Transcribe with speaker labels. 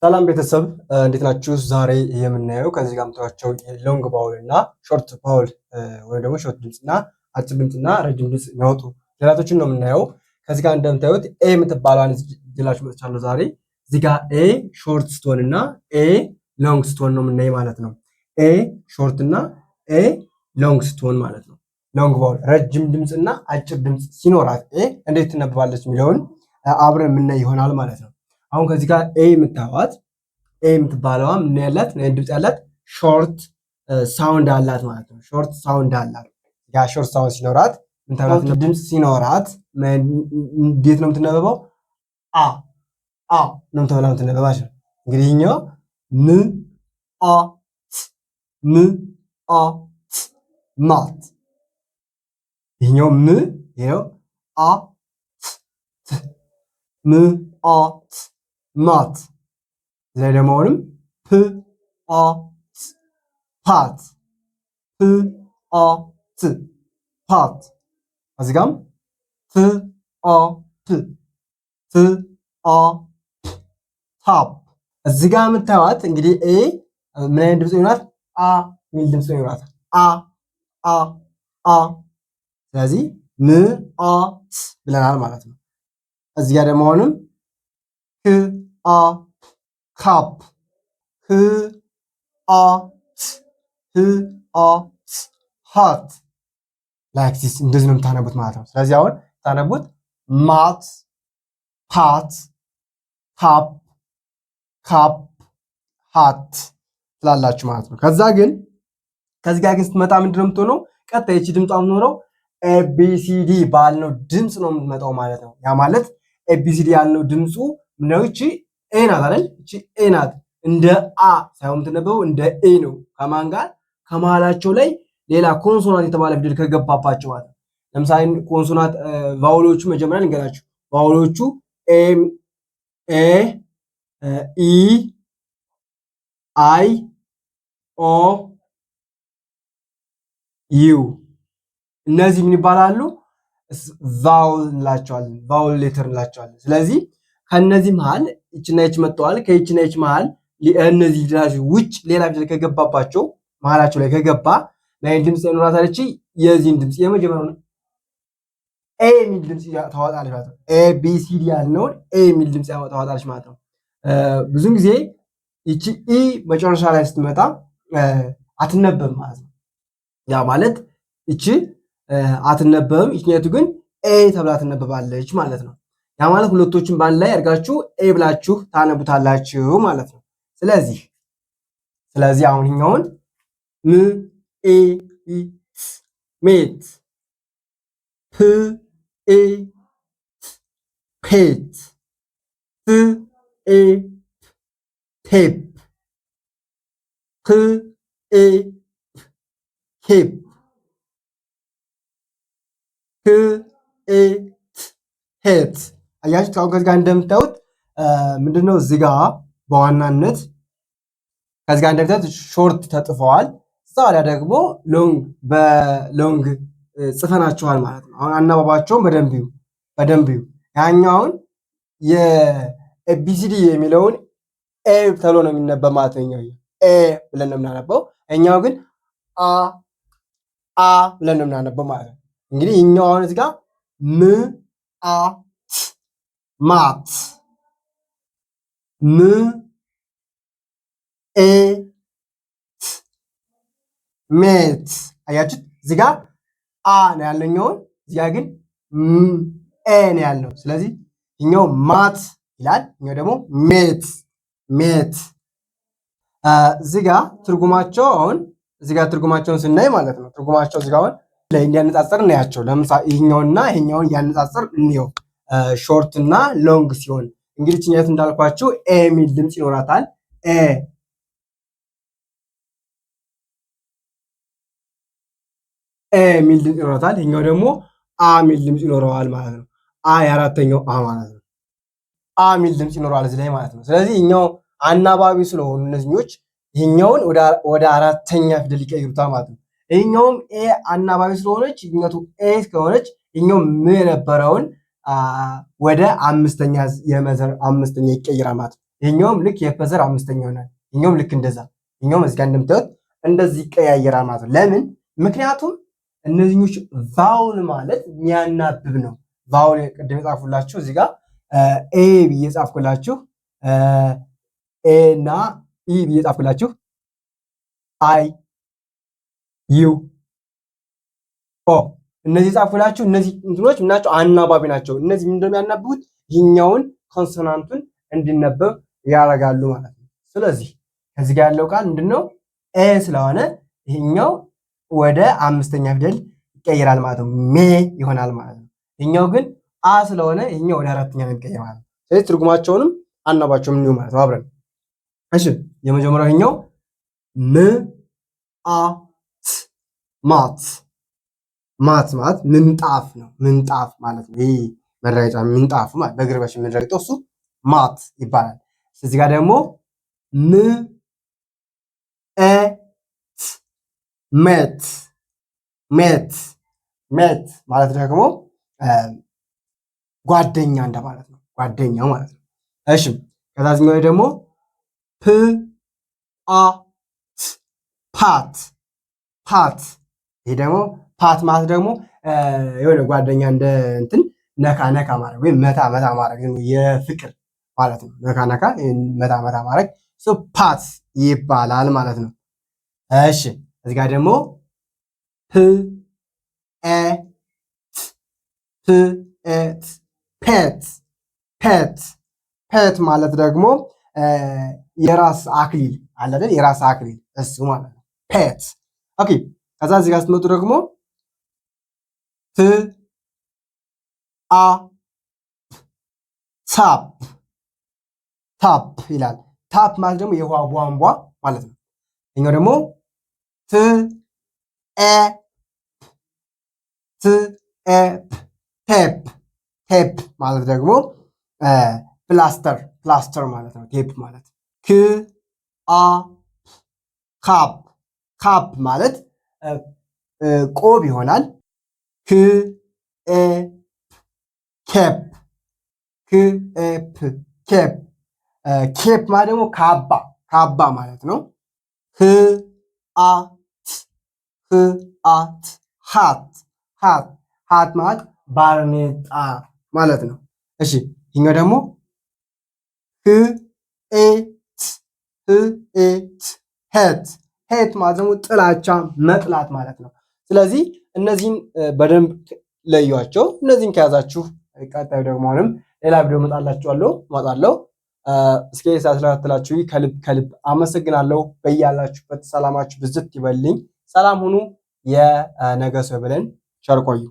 Speaker 1: ሰላም ቤተሰብ እንዴት ናችሁ? ዛሬ የምናየው ከዚህ ጋር የምታዩቸው long vowel እና short vowel ወይም ደግሞ short ድምፅ እና አጭር ድምፅ እና ረጅም ድምፅ የሚያወጡ ፊደላቶችን ነው የምናየው። ከዚህ ጋር እንደምታዩት A የምትባለዋን ይዤላችሁ መጥቻለሁ ዛሬ። እዚህ ጋር A short ስትሆን እና A long ስትሆን ነው የምናየው ማለት ነው። A short እና A long ስትሆን ማለት ነው። Long vowel ረጅም ድምፅ እና አጭር ድምፅ ሲኖራት A እንዴት ትነበባለች የሚለውን አብረን የምናይ ይሆናል ማለት ነው። አሁን ከዚህ ጋር A የምታዩት A የምትባለዋ ምን ያላት ድምፅ ያላት short sound አላት ማለት ነው። Short sound አላት። ያ short sound ሲኖራት ድምፅ ሲኖራት እንዴት ነው የምትነበበው? አ አ ነው ተብላ የምትነበባች ነው። እንግዲህ ይኸኛው ም አ ት ም አ ት mat። ይኸኛው ም ይኸው አ ት ት ም አ ት mat። እዚህ ላይ ደግሞ አሁንም ፕ አ ት pat ፕ አ ት pat። እዚህ ጋም ት አ ፕ ት አ ፕ tap። እዚህ ጋር የምታዩት እንግዲህ A ምን አይነት ድምፅ ይኖራት? አ የሚል ድምፅ ይኖራት። አ አ አ። ስለዚህ ም አ ት ብለናል ማለት ነው። እዚህ ጋር ደግሞ አሁንም ክ አ cup ህ አ ት ህ አ ት hat like this እንደዚህ ነው የምታነቡት ማለት ነው። ስለዚህ አሁን ታነቡት mat፣ pat፣ tap፣ cup፣ hat ትላላችሁ ማለት ነው። ከዛ ግን ከዚህ ጋር ግን ስትመጣ ምንድን ነው የምትሆነው? ቀጣይ ይቺ ድምጿ የምትሆነው ABCD ባልነው ድምፅ ነው የምትመጣው ማለት ነው። ያ ማለት ABCD ያልነው ድምፁ ምንድነው? ይቺ A ናት አይደል? ይቺ A ናት። እንደ አ ሳይሆን የምትነበበው እንደ ኤ ነው። ከማን ጋር? ከመሃላቸው ላይ ሌላ consonant የተባለ ፊደል ከገባባቸው ማለት ነው። ለምሳሌ consonant vowel ኦቹ መጀመሪያ ልንገራችሁ። Vowel ኦቹ A A E I O U እነዚህ ምን ይባላሉ? Vowel እንላቸዋለን። Vowel letter እንላቸዋለን። ስለዚህ ከነዚህ መሃል ይችና ይች መጥተዋል። ከይችና ይች መሃል እነዚህ ፊደላት ውጭ ሌላ ፊደል ከገባባቸው መሃላቸው ላይ ከገባ ናይ ድምፅ ይኖራታል። እቺ የዚህን ድምፅ የመጀመሪያውን A የሚል ድምፅ ታወጣለች ማለት ነው። A B C D ያልነውን A የሚል ድምፅ ታወጣለች ማለት ነው። ብዙን ጊዜ ይቺ E መጨረሻ ላይ ስትመጣ አትነበብም ማለት ነው። ያ ማለት ይቺ አትነበብም፣ ይችኛቱ ግን A ተብላ ትነበባለች ማለት ነው። ያ ማለት ሁለቶችን በአንድ ላይ አድርጋችሁ A ብላችሁ ታነቡታላችሁ ማለት ነው። ስለዚህ አሁን ይኸኛውን ም ኤ ት mate ፕ ኤ ት pet ት ኤ tape ክ ኤ keep ክ ኤ ት het። አያችሁት? አሁን ከዚህ ጋር እንደምታዩት ምንድነው እዚህ ጋር በዋናነት ከዚህ ጋር እንደምታዩት short ተጽፈዋል። እዛ ወዲያ ደግሞ long በ long ጽፈናቸዋል ማለት ነው። አሁን አናባባቸውን በደንብ እዩ፣ በደንብ እዩ። ያኛውን የ ABCD የሚለውን A ተብሎ ነው የሚነበብ ማለት ነው። A ብለን ነው የምናነበው። እኛው ግን አ አ ብለን ነው የምናነበው ማለት ነው። እንግዲህ እኛው አሁን እዚህ ጋር ም አ ት mat ም ኤ ት mate። አያችሁት? እዚህ ጋር አ ነው ያለኛውን እዚህ ጋር ግን ኤ ነው ያለው። ስለዚህ እኛው mat ይላል፣ እኛው ደግሞ mate mate። እዚህ ጋር ትርጉማቸው አሁን እዚህ ጋር ትርጉማቸውን ስናይ ማለት ነው ትርጉማቸው እዚህ ጋር አሁን ላይ እንዲያነጻጽር እናያቸው። ለምሳሌ ይሄኛውና ይሄኛውን እያነጻጽር እንየው። Short እና long ሲሆን እንግዲህ ችኛት እንዳልኳችሁ A የሚል ድምፅ ይኖራታል። A A የሚል ድምፅ ይኖራታል። ይሄኛው ደግሞ አ የሚል ድምፅ ይኖረዋል ማለት ነው። አ የአራተኛው አ ማለት ነው። አ የሚል ድምፅ ይኖረዋል እዚህ ላይ ማለት ነው። ስለዚህ ይሄኛው አናባቢ ስለሆኑ እነዚህኞች ይሄኛውን ወደ አራተኛ ፊደል ይቀይሩታል ማለት ነው። ይሄኛውም A አናባቢ ስለሆነች ይሄኛቱ A ከሆነች ይሄኛው ም የነበረውን ወደ አምስተኛ የመዘር አምስተኛ ይቀይራል ማለት ነው። ይሄኛውም ልክ የፐ ዘር አምስተኛ ይሆናል። ይሄኛውም ልክ እንደዛ፣ ይሄኛውም እዚህ ጋር እንደምታዩት እንደዚህ ይቀያየራል ማለት ነው። ለምን? ምክንያቱም እነዚህኞች vowel ማለት የሚያናብብ ነው። Vowel ቅድም የጻፍኩላችሁ እዚህ ጋር A ብዬ ጻፍኩላችሁ፣ A እና E ብዬ ጻፍኩላችሁ፣ I፣ U፣ O እነዚህ ጻፍኩላችሁ። እነዚህ እንትኖች ምናቸው? አናባቢ ናቸው። እነዚህ ምን እንደሚያናብቡት ይህኛውን consonant ኡን እንዲነበብ ያደርጋሉ ማለት ነው። ስለዚህ ከዚህ ጋር ያለው ቃል ምንድነው? ኤ ስለሆነ ይሄኛው ወደ አምስተኛ ፊደል ይቀየራል ማለት ነው። ሜ ይሆናል ማለት ነው። ይሄኛው ግን አ ስለሆነ ይሄኛው ወደ አራተኛ ነው የሚቀየር ማለት ነው። ስለዚህ ትርጉማቸውንም አናባቸውም እንዲሁ ማለት ነው አብረን። እሺ፣ የመጀመሪያው ይሄኛው ም አ ት፣ mat። Mat ማለት ምንጣፍ ነው። ምንጣፍ ማለት ነው። ይሄ መረገጫ ምንጣፉ ማለት በእግራችን የምንረግጠው እሱ mat ይባላል። እዚህ ጋር ደግሞ ም እ ት፣ mate። Mate፣ mate ማለት ደግሞ ጓደኛ እንደማለት ነው። ጓደኛ ማለት ነው። እሺ፣ ከዛኛው ደግሞ ፕ አ ት፣ pat። Pat፣ ይሄ ደግሞ pat ማለት ደግሞ የሆነ ጓደኛ እንደ እንትን ነካ ነካ ማድረግ ወይም መታ መታ ማድረግ የፍቅር ማለት ነው። ነካ ነካ መታ መታ ማድረግ pat ይባላል ማለት ነው። እሺ፣ እዚህ ጋር ደግሞ ፕ ኤ ት፣ ፕ ኤ ት፣ pet። Pet፣ pet ማለት ደግሞ የራስ አክሊል አለ አይደል? የራስ አክሊል እሱ ማለት ነው። Pet፣ okay። ከዛ እዚህ ጋር ስትመጡ ደግሞ ት አ፣ tap። Tap ይላል። Tap ማለት ደግሞ የውሃ ቧንቧ ማለት ነው። ይኛው ደግሞ ት ኤ፣ ት ኤ ፕ፣ tape። Tape ማለት ደግሞ ፕላስተር፣ ፕላስተር ማለት ነው። ቴፕ ማለት። ክ አ፣ cap። Cap ማለት ቆብ ይሆናል። ክ ኤ፣ cape። ክ ኤ ፕ፣ cape። Cape ማለት ደግሞ ካባ፣ ካባ ማለት ነው። ህ አ ት፣ ህ አ ት፣ hat። Hat፣ hat ማለት ባርኔጣ ማለት ነው። እሺ፣ ይህኛው ደግሞ ህ ኤ ት፣ ህ ኤ ት፣ hate። Hate ማለት ደግሞ ጥላቻ፣ መጥላት ማለት ነው። ስለዚህ እነዚህን በደንብ ለዩዋቸው። እነዚህን ከያዛችሁ ቀጣዩ ደግሞ አሁንም ሌላ ቪዲዮ እመጣላችኋለሁ እመጣለሁ። እስከ ስለተከታተላችሁ ከልብ ከልብ አመሰግናለሁ። በያላችሁበት ሰላማችሁ ብዝት ይበልኝ። ሰላም ሁኑ። የነገ ሰው ይበለን። ቸር ቆዩ።